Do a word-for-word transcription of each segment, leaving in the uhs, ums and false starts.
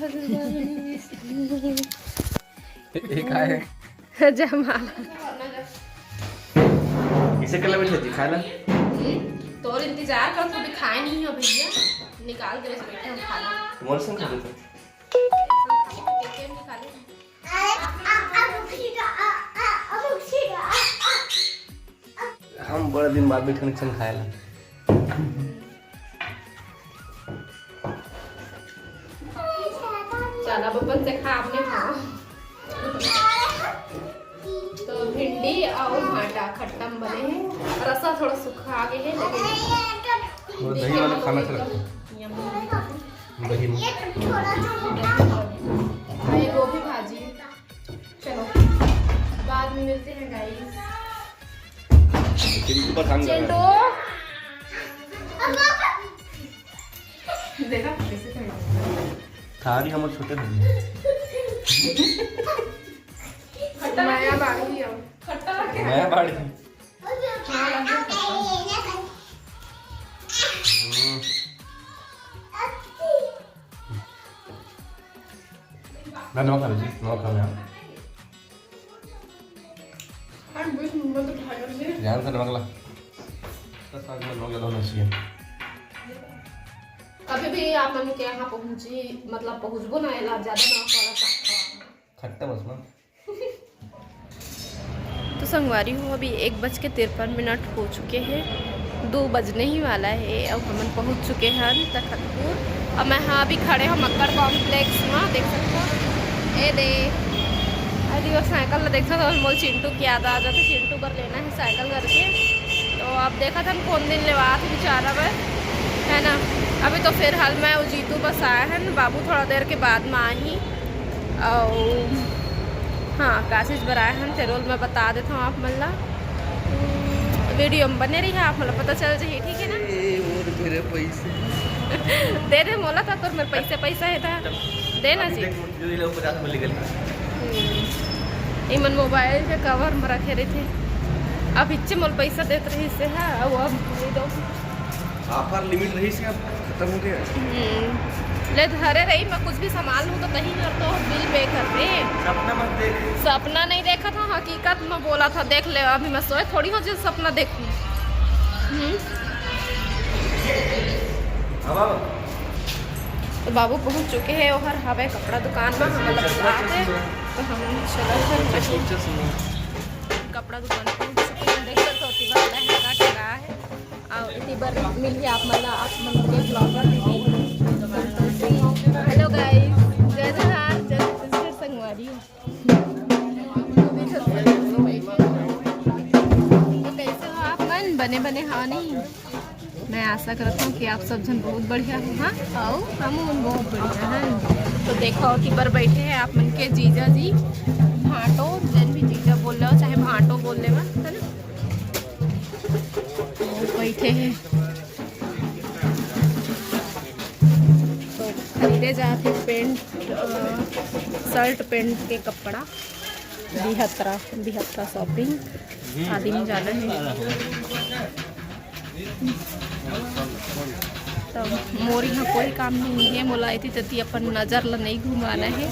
ये का है? जयमाला। किसे कला बैठे जी खाना? तोर इंतजार कर, तू भी खाए नहीं हो भैया, निकाल के बस बैठे हम खाना। तुम्हारे संग खा लेते। हम बड़ा दिन बाद बैठे खाए ला। चला बबन से खा अपने खाओ। तो भिंडी और भांटा खट्टा में बने हैं, रसा थोड़ा सूखा आगे है, लेकिन वो दही वाला खाना अच्छा लगता है। Yummy। दही में। ये गोभी भाजी। चलो, बाद में मिलते हैं guys। चिंटू पर हम चिंटू। देखा कैसे खड़े। थारी हमर छोटे भाई। खट्टा लगे। माया बाड़ी है। खट्टा लगे। माया बाड़ी। हाँ, लगे खट्टा। हम्म। मैं नमक खा लीजिए, नमक खा मैं। ध्यान से नमक ला। तो साग में नमक ज्यादा होना चाहिए। कभी भी आप मन के यहाँ पहुँची, मतलब पहुँचबो ना, एला ज्यादा नमक वाला साग खावा। खट्टा बस ना। तो संगवारी हो, अभी एक बज के तिरपन मिनट हो चुके हैं, दो बजने ही वाला है। अब हमन पहुंच चुके हैं तखतपुर। अब मैं हाँ अभी खड़े हम अक्कड़ कॉम्प्लेक्स में, देख सकते हो। ए दे, अरे वो साइकिल ला देखो तो मोल चिंटू की याद आ जाता, चिंटू बर लेना है साइकिल करके। तो अब देखा था कौन दिन लेवा था बेचारा बर, है ना। अभी तो फिलहाल मैं और जीतू बस आया है ना, बाबू थोड़ा देर के बाद में आही। और हाँ, काशिश बर आए हन, तेरोल मैं बता देता हूँ आप मन ला। वीडियो में बने रहिए, आप मन ला पता चल जाही, ठीक है ना? ए, वो तो मेरे पैसे। दे दे मोला, तो तोर मेरे पैसे, पैसा है था, देना जी। देख, जो ये लोग पचास में निकल गए। हम्म। इमन मोबाइल के कवर में रखे रहिथे। अब इच्चे मोल पैसा देत रहिस हे, अब, अब नहीं दो। ऑफर लिमिट रहिस हे, अब खत्म हो गया। हम्म। ले धरे रही, मैं कुछ भी सामान लूँ तो तही कर तो बिल पे कर दे। सपना मत देख। सपना नहीं देखा था, हकीकत में बोला था। देख ले, अभी मैं सोए थोड़ी हो जो सपना देखूँ। हम्म। अब आओ। तो बाबू पहुँच चुके हैं ओहर हवे कपड़ा दुकान में, हम लोग साथ हैं। तो हम चलो फिर कपड़ा दुकान पहुँच चुके हैं। देख सकते हो, तिबर लहंगा टंगा है। और इसी बार मिल गया आप, मतलब, आप मन के ब्लॉगर दीदी। हेलो गाइस, जय जोहार, जय छत्तीसगढ़ संगवारी। तो कैसे हो आप मन? बने बने हो नहीं? मैं आशा करता हूँ कि आप सब जन बहुत बढ़िया हो। हाँ, आओ, हम उन बहुत बढ़िया हैं। तो देखो, कि पर बैठे हैं आप मन के जीजा जी, भांटो, जन भी जीजा बोल रहे हो, चाहे भांटो बोल लेवा, है ना? वो बैठे हैं, तो खरीदे जाते पेंट, अ, शर्ट पेंट के कपड़ा। बिहत्रा, बिहत्रा शॉपिंग आदि में जाना है। तो मोर यहाँ कोई काम नहीं है, मोला एती तती अपन नजर ला नहीं घुमाना है।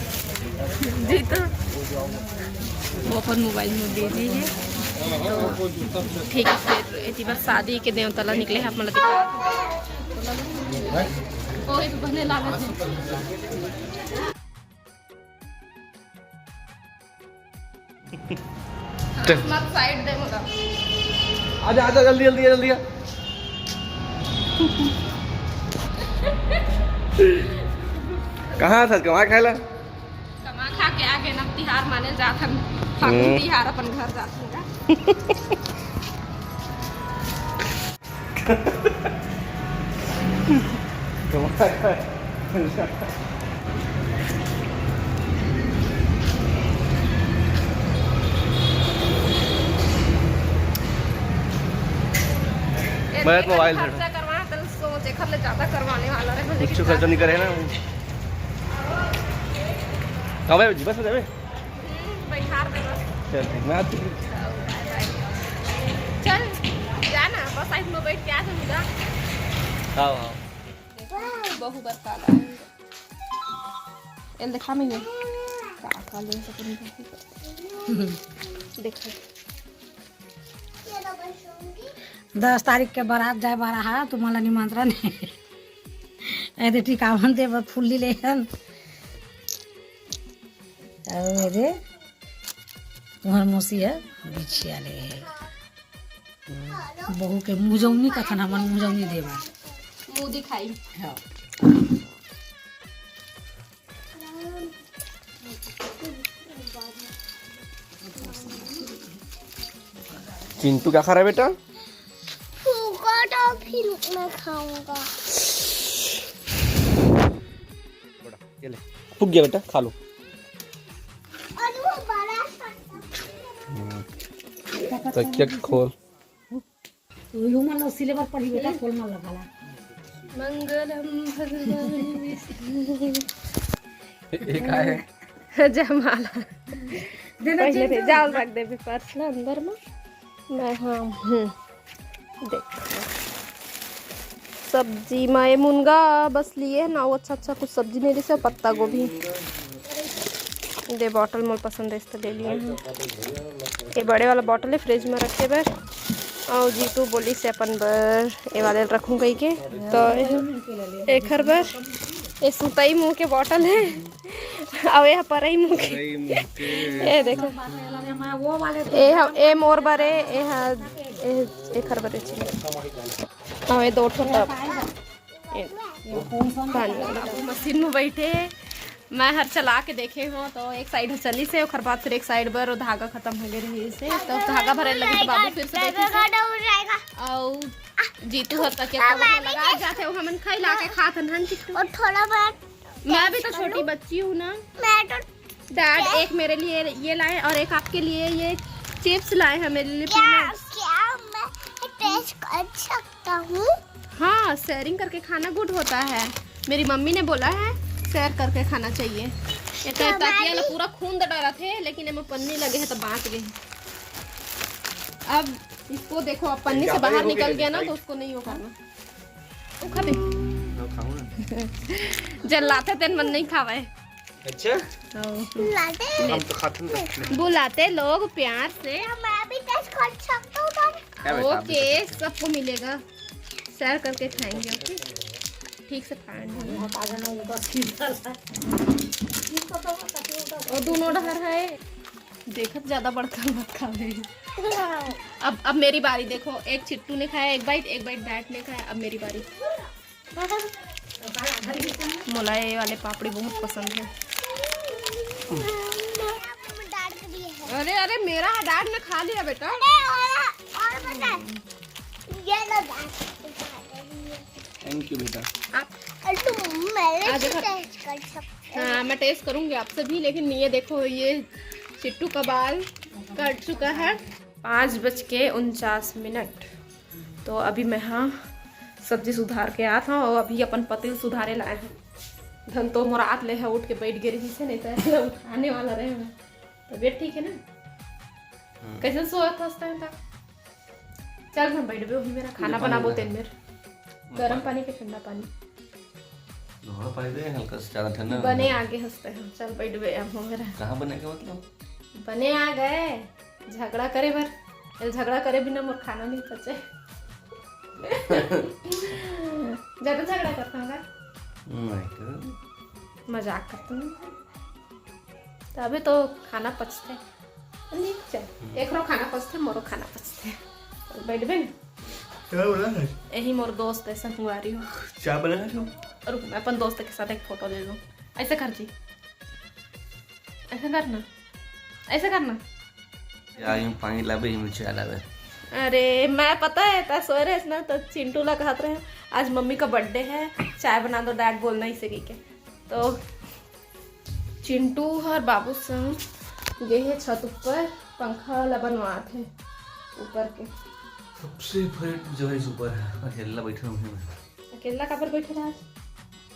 जी तो वो अपन मोबाइल में बिजी है। तो ठीक है, फिर एती बार शादी के देवता ला निकले हैं अपन ला दिखा। ओए, बने लागत है। चल। मत साइड दे मोला। आजा, आजा, जल्दी, जल्दी, जल्दी आ। कहाँ था? कमा खाए ला? कमा खा के आगे ना तिहार माने जात हन। फागुन हम्म। तिहार अपन घर जात हन का? मैं तो मोबाइल से खर्चा करवाना, तो सोच, एक ले ज्यादा करवाने वाला रहे, कुछ खर्चा नहीं करे ना। कब है जी? बस में जावे? हम्म, बैठार दे बस। चल, ठीक, मैं आती हूँ। चल, बाय बाय। चल, जा ना, बस आई में बैठ के आ जाऊँ, जा। आओ, आओ। देखो, बहू बरसात आई। एल देखा मैं, का का ले सकनी। देखो, दस तारीख के बारात जाए वाला है, तुम्हारा निमंत्रण है। ए दे टिकावन दे बर फुल्ली ले हन। अउ ए दे तुम्हार मौसी है, बिछिया ले है। बहू के मुजौनी कथन, हमन मुजौनी देवा। मुँह दिखाई। हाँ। चिंटू क्या खा रहा है बेटा? फूका तो फिर मैं खाऊंगा। ये ले, फूक गया बेटा, खा लो। और वो बड़ा सा हम्म। तो क्या खोल। रुमाल लो, सिले बर पड़ी बेटा, खोल मत लगा ला। मंगलम भगवान विष्णु। ये का है? जयमाला। देना पहले चाहिए। जाओ, रख दे भी पर्स ना अंदर में। मैं, हाँ, हम्म। देखो, सब्जी में ये मुनगा बस लिए है ना, वो अच्छा अच्छा कुछ सब्जी नहीं, जैसे पत्ता गोभी। दे बॉटल मोर पसंद है, इस तो ले लिए हैं। ये बड़े वाला बॉटल है फ्रिज में रखे बर। और जीतू बोली से अपन बर ये वाले रखूँ कही के, तो एखर बर ये सुतई मुँह के बॉटल है। अउ ये परई मुँह के। ये देखो, ये ह-, ये मोर बरे, ये ह-, ये, एखर बरे छी। अउ ये दो ठो टब। ये पानी वाला। मशीन में बैठे, मैं हर चला के देखे हो तो एक साइड चली से, ओकर बाद फिर एक साइड बर धागा खत्म हो गए रही से, तो धागा भरे लगे तो बाबू फिर से बैठे से। अउ जीतू हर तकिया कवर लगा जाते, वो हमन खाई ला के खात हन चिट्टू। और थोड़ा बहुत मैं भी तो छोटी बच्ची हूँ ना। मैं तो डैड एक मेरे लिए ये लाए और एक आपके लिए ये चिप्स लाए हैं मेरे लिए। क्या, क्या मैं टेस्ट कर सकता हूँ? हाँ, शेयरिंग करके खाना गुड होता है। मेरी मम्मी ने बोला है शेयर करके खाना चाहिए। ये तो तकिया ला पूरा खूंद डाला थे, लेकिन एमे पन्नी लगे है तो बांच गए। अब इसको देखो, अब पन्नी से बाहर निकल गया ना, तो उसको नहीं वो करना। वो खा दे। जल्लाते तेन मन नहीं खावे। अच्छा। हाँ। बुलाते लोग प्यार से। मैं भी टेस्ट कर सकता हूँ। ओके, सबको मिलेगा, शेयर करके खाएंगे। ओके, ठीक से खाएंगे। और दोनों डहर है, देखत ज्यादा बड़का मत खावे। अब अब मेरी बारी। देखो, एक चिट्टू ने खाया एक बाइट, एक बाइट डैड ने खाया। अब मेरी बारी। मोला ये वाले पापड़ी बहुत पसंद है। अरे अरे, मेरा है, डैड ने खा लिया बेटा। अरे और, और पता है, ये लो डैड। थैंक यू बेटा। आप तुम मेरे से टेस्ट कर सकते हो। हाँ, मैं टेस्ट करूंगी आपसे भी, लेकिन ये देखो, ये चिट्टू का बाल कट चुका है। पाँच बज के उनचास मिनट। तो अभी मैं हाँ सब्जी सुधार के आत हूँ और अभी अपन पतिल सुधारे लाए हैं। धन तो मोर आत ले है, उठ के बैठ गए रही से, नहीं तो ऐसा उठाने वाला रहे मैं। तबीयत ठीक है ना? हम्म। कैसे सोया था उस टाइम तक? चल हम बैठ गए, वही मेरा खाना बनाबो तेन मेर। गरम पानी के ठंडा पानी। दोनों पानी दे हल्का से, ज्यादा ठंडा बने आगे हंसते हैं। चल बैठ गए अब हम मेरा। कहाँ बने के मतलब? बने आ गए। झगड़ा करे बर, एल झगड़ा करे बिना मोर खाना नहीं पचे। ज्यादा झगड़ा करता हूँ का? नहीं कर। मजाक करता हूँ। तबे तो खाना पचते। नहीं, चल, एकरो खाना पचते, मोरो खाना पचते। बैठबे ना। क्या बोला है? यही मोर दोस्त है, संगवारी हो। क्या बोला है तू? रुक, मैं अपन दोस्त के साथ एक फोटो ले लूँ। ऐसे कर जी, ऐसे करना, ऐसे करना। या यूं पानी लाबे, यूं चाय लाबे। अरे, मैं पता है, ता सोए रहे ना, तो चिंटू ला कहत रहे, "आज मम्मी का बर्थडे है, चाय बना दो डैड," बोलना इसे कही के। तो चिंटू और बाबू संग गे हे छत ऊपर, पंखा ला बनवात हे ऊपर के। सबसे फेवरेट जो है ऊपर है, अकेला बैठे हुए हैं। अकेला काबर बैठे रहा?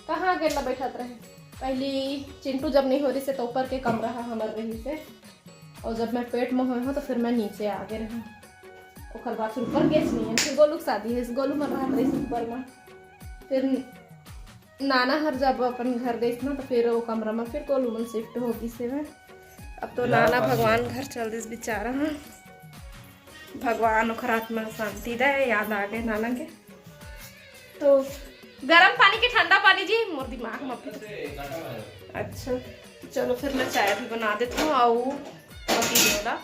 कहाँ अकेला बैठत रहे? पहली चिंटू जब नहीं हो रही से तो ऊपर के कमरा है हमर रही से, और जब मैं पेट में होए हूँ तो फिर मैं नीचे आ गए रहे। ओकर बाद फिर ऊपर गैस नहीं है, फिर गोलू के शादी है, गोलू मन रहत रही ऊपर में। फिर नाना हर जब अपन घर गइस ना, तो फिर वो कमरा में फिर गोलू मन शिफ्ट हो गइस हे। अब तो नाना भगवान घर चल दिस बेचारा। हाँ, भगवान ओखर आत्मा शांति दे। याद आ गए नाना के। तो गरम पानी के ठंडा पानी जी, मोर दिमाग में अभी तो। अच्छा, चलो फिर मैं चाय भी बना देत हूँ। अउ अभी बोला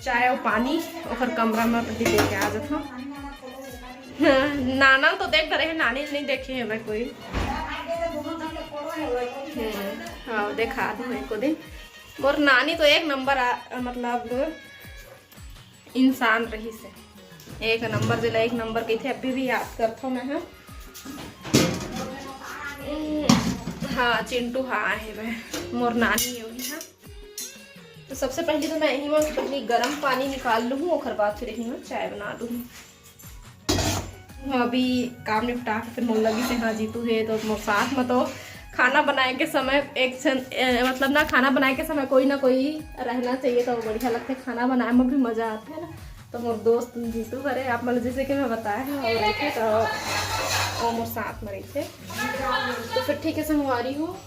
चाय अउ पानी ओकर कमरा में पहले लेके आ जात हूँ। हाँ, नाना तो देख रहे हैं, नानी नहीं देखे हैं मैं कोई। हम्म, हाँ, देखा दूँ एको दिन। मोर नानी तो एक नंबर आ, मतलब इंसान रहिस हे, एक नंबर, जेला एक नंबर कहिथे, अभी भी याद करथो मैं ह। हाँ, चिंटू, हाँ, आहे वह, मोर नानी हे वही। हाँ, तो सबसे पहले तो मैं यही में पहले गरम पानी निकाल लूँ, ओकर बाद फिर यही में चाय बना दूँ। हाँ, अभी काम निपटा के फिर मोर लगी से, हाँ, जीतू हे तो मोर साथ में तो खाना बनाए के समय एक झन, ए, मतलब ना, खाना बनाए के समय कोई ना कोई रहना चाहिए, तो बढ़िया लगथे। खाना बनाए में भी मजा आथे, है ना। तो मोर दोस्त जीतू हरे, आप मन जैसे कि मैं बताए हूँ, वो रहिथे तो वो मोर साथ में रहिथे। तो फिर ठीक है, संगवारी हो,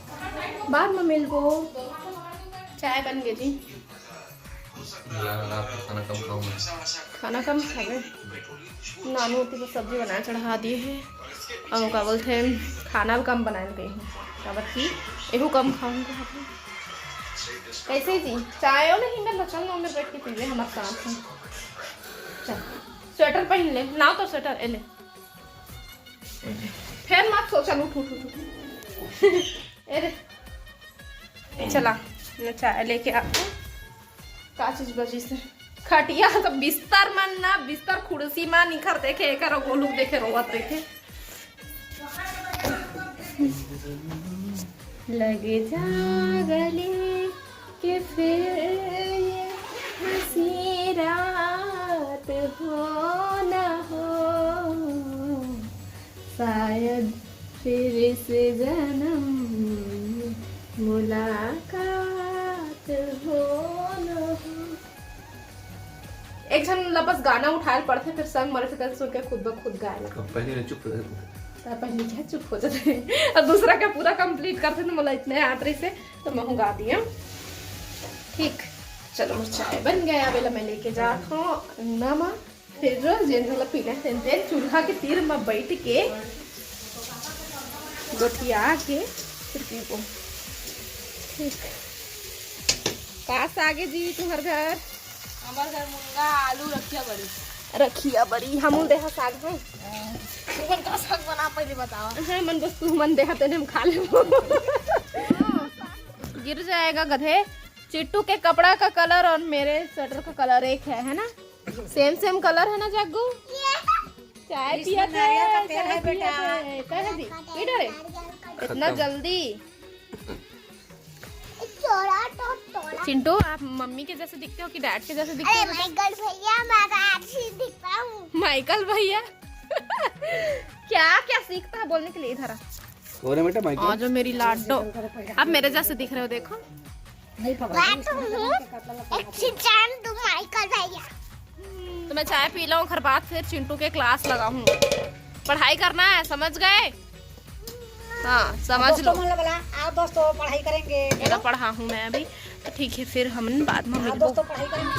बाद में मिलबो। चाय बन गए जी। यार, रात को खाना कम खाऊं मैं। खाना कम खावे? नानू ओती बस सब्जी बनाए चढ़ा दिए हे। अउ का बोलथे, खाना भी कम बनाए ल कही हूँ। काबर कि एहू कम खाऊंगा। कैसे जी? चाय वाला हिंडल बचल ना, मेरे बैठ के पीले हमारे साथ में। चल, स्वेटर पहन ले, लाओ तो स्वेटर, ए ले। फिर मत सोच, चल उठ, उठ, उठ, उठ। ए रे, चला, मैं चाय लेके आती हूँ। का चीज बजिस हे? खटिया तो बिस्तर मन ना, बिस्तर कुर्सी मन निखर देखे, एकर गोलू देखे रोवत रहिथे। लगे जा गले के फिर ये हंसी रात हो न हो, शायद फिर इस जन्म मुलाकात हो न हो। एक झन ला बस गाना उठाए ल पड़थे, फिर संग मरे से सुन के खुद ब खुद गाए ल। अब पहले ले चुप रहे। त पहले क्या चुप हो जाथे? अब दूसरा का पूरा कंप्लीट करथे, तो मोला इतने याद रहिसे, तो महू गा दिया। ठीक, चलो, मोर चाय बन गया, अब एला मैं लेके जात हूँ अंगना मा। फिर जेन वाला पीना हे, तेन तेन चूल्हा के तीर में बैठ के गोठिया के फिर पीबो। ठीक। का साग हे जी तुम्हर घर? हमर घर मुनगा, आलू, रखिया बरी। रखिया बरी, हमू देहा साग हे। तुमन का साग बना, पहले बताओ। हाँ, मन बस तू मन देहा, तेने हम खा लेबो। गिर जाएगा गधे। चिट्टू के कपड़ा का कलर और मेरे स्वेटर का कलर एक है, है ना? सेम सेम कलर है ना जग्गू? चाय इसमें पिया नारियल का थे, तेल चाय है, पिया बेटा। थे। कहे जी, पी डरे? इतना खत्म। जल्दी? चिंटू, आप मम्मी के जैसे दिखते हो कि डैड के जैसे दिखते अरे हो? माइकल भैया, मैं आज ही दिखता हूँ। माइकल भैया? क्या क्या सीखता है बोलने के लिए? इधर आ। कौन है बेटा माइकल? और जो मेरी लाडो, आप मेरे जैसे दिख रहे हो, देखो। मैं तो हूँ एक से जान दू माइकल भैया। तो मैं चाय पी लूँ, ओकर बाद फिर चिंटू के क्लास लगाहूँ। पढ़ाई करना है, समझ गए? हाँ, समझ लो। दोस्तों, मन ला बुला, आओ दोस्तों, पढ़ाई करेंगे। मेरा पढ़ा हूँ मैं अभी, तो ठीक है, फिर हम बाद में हाँ, मिलबो। दोस्तों, पढ़ाई करेंगे।